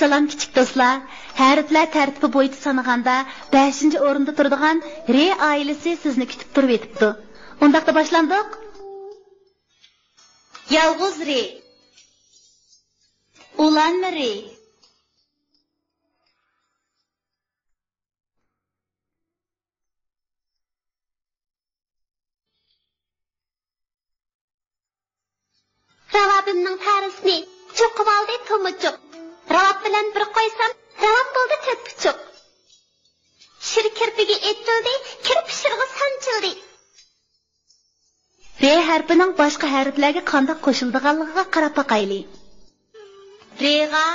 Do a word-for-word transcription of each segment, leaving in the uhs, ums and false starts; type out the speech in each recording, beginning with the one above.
سالام كىچىك دوستلار، ھەرپلەر تەرتىپى بويىچە سانىغاندا بەشىنچى ئورۇندا تۇرىدىغان رې ئائىلىسى سىزنى كۈتۈپ تۇرۇۋېتىپتۇ. ئۇنداقتا باشلاندۇق. يالغۇز رې. ئۇلانما رې. راۋابىمنىڭ پەرىسىنى چوقۇۋالدى تومۇچۇق. راۋاب بىلەن بىر قويسام، راۋاب بولدى تۆت پۇچۇق. شىر كىرپىكى ئېتىلدى، كىرپى شىرغا سانچىلدى. رې ھەرپىنىڭ باشقا ھەرپلەرگە قانداق قوشۇلىدىغانلىقىغا قاراپ باقايلى. رېغا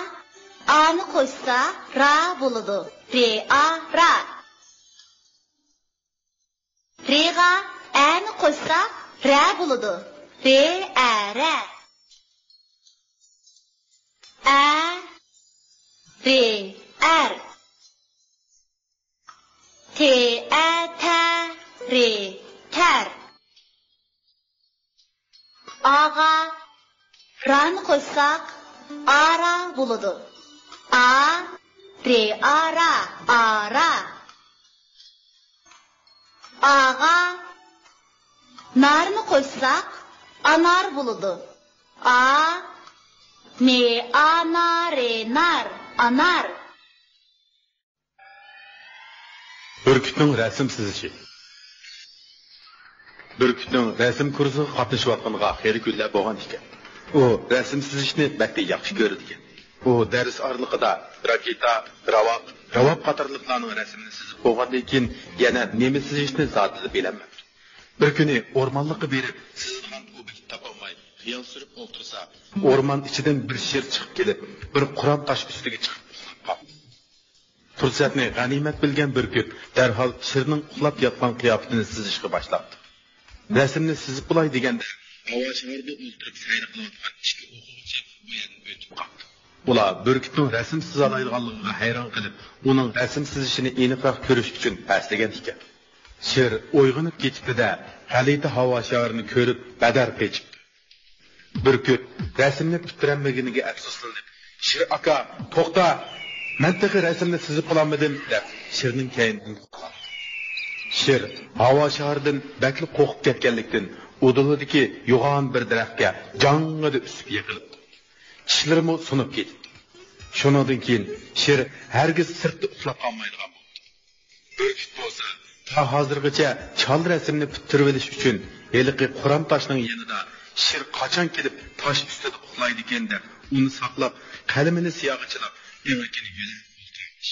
ئانى قوشسا، را بولىدۇ. رې ئا، را. رېغا ئەنى قوشسا، رە بولىدۇ. رې ئە، رە. ئە، رې، ئەر. تې ئە، تە، رې، تەر. ئاغا رانى قوشساق، ئارا بولىدۇ. ئا، رې، ئارا، ئارا. ئاغا نارنى قوشساق، ئانار بولىدۇ. ئا، نې، ئانا، رې، نار، ئانار. بۈركۈتنىڭ رەسىم سىزىشى. بۈركۈتنىڭ رەسىم كۇرسىغا قاتنىشىۋاتقىنىغا خېلى كۈنلەر بولغان ئىكەن. ئۇ رەسىم سىزىشنى بەكلا ياخشى كۆرىدىكەن. ئۇ دەرس ئارىلىقىدا راكېتا، راۋاق، راۋاب قاتارلىقلارنىڭ رەسىمىنى سىزىپ بولغاندىن كېيىن، يەنە نېمە سىزىشنى زادىلا بىلەلمەپتۇ. بىر كۈنى ئورمانلىققا بېرىپ، سىزىدىغان ئوبيېكت تاپالماي خىيال سۈرۈپ ئولتۇرسا، ئورمان ئىچىدىن بىر شىر چىقىپ كېلىپ، بىر قۇرام تاش ئۈستىگە چىقىپ ئۇخلاپ قاپتۇ. پۇرسەتنى غەنىيمەت بىلگەن بۈركۈت دەرھال شىرنىڭ ئۇخلاپ ياتقان قىياپىتىنى سىزىشقا باشلاپتۇ. رەسىمنى سىزىپ بولاي دېگەندە، ھاۋا شارىدا ئولتۇرۇپ سەيلە قىلىۋاتقان ئىككى ئوقۇغۇچى بۇ يەردىن ئۆتۈپ قاپتۇ. ئۇلار بۈركۈتنىڭ رەسىم سىزالايدىغانلىقىغا ھەيران قېلىپ، ئۇنىڭ رەسىم سىزىشىنى ئېنىقراق كۆرۈش ئۈچۈن پەسلىگەن ئىكەن. شىر ئويغىنىپ كېتىپتۇ-دە، غەلىتە ھاۋا شارىنى كۆرۈپ بەدەر قېچىپتۇ. بۈركۈت رەسىمنى پۈتتۈرەلمىگىنىگە ئەپسۇسلىنىپ، «شىر ئاكا، توختا! مەن تېخى رەسىمنى سىزىپ بولالمىدىم» دەپ، شىرنىڭ كەينىدىن قوغلاپتۇ. شىر ھاۋا شارىدىن بەكلا قورقۇپ كەتكەنلىكتىن، ئۇدۇلىدىكى يوغان بىر دەرەخكە جاڭڭىدە ئۈسۈپ يىقىلىپتۇ. چىشلىرىمۇ سۇنۇپ كېتىپتۇ. شۇنىڭدىن كېيىن شىر ھەرگىز سىرتتا ئۇخلاپ قالمايدىغان بولدى. بۈركۈت بولسا تا ھازىرغىچە چال رەسىمنى پۈتتۈرۈۋېلىش ئۈچۈن ھېلىقى قۇرام تاشنىڭ يېنىدا شىر قاچان كېلىپ تاش ئۈستىدە ئۇخلايدىكىن دەپ ئۇنى ساقلاپ، قەلىمىنى سىياغا چىلاپ، ئېڭىكىنى يۆلەپ ئولتۇرارمىش.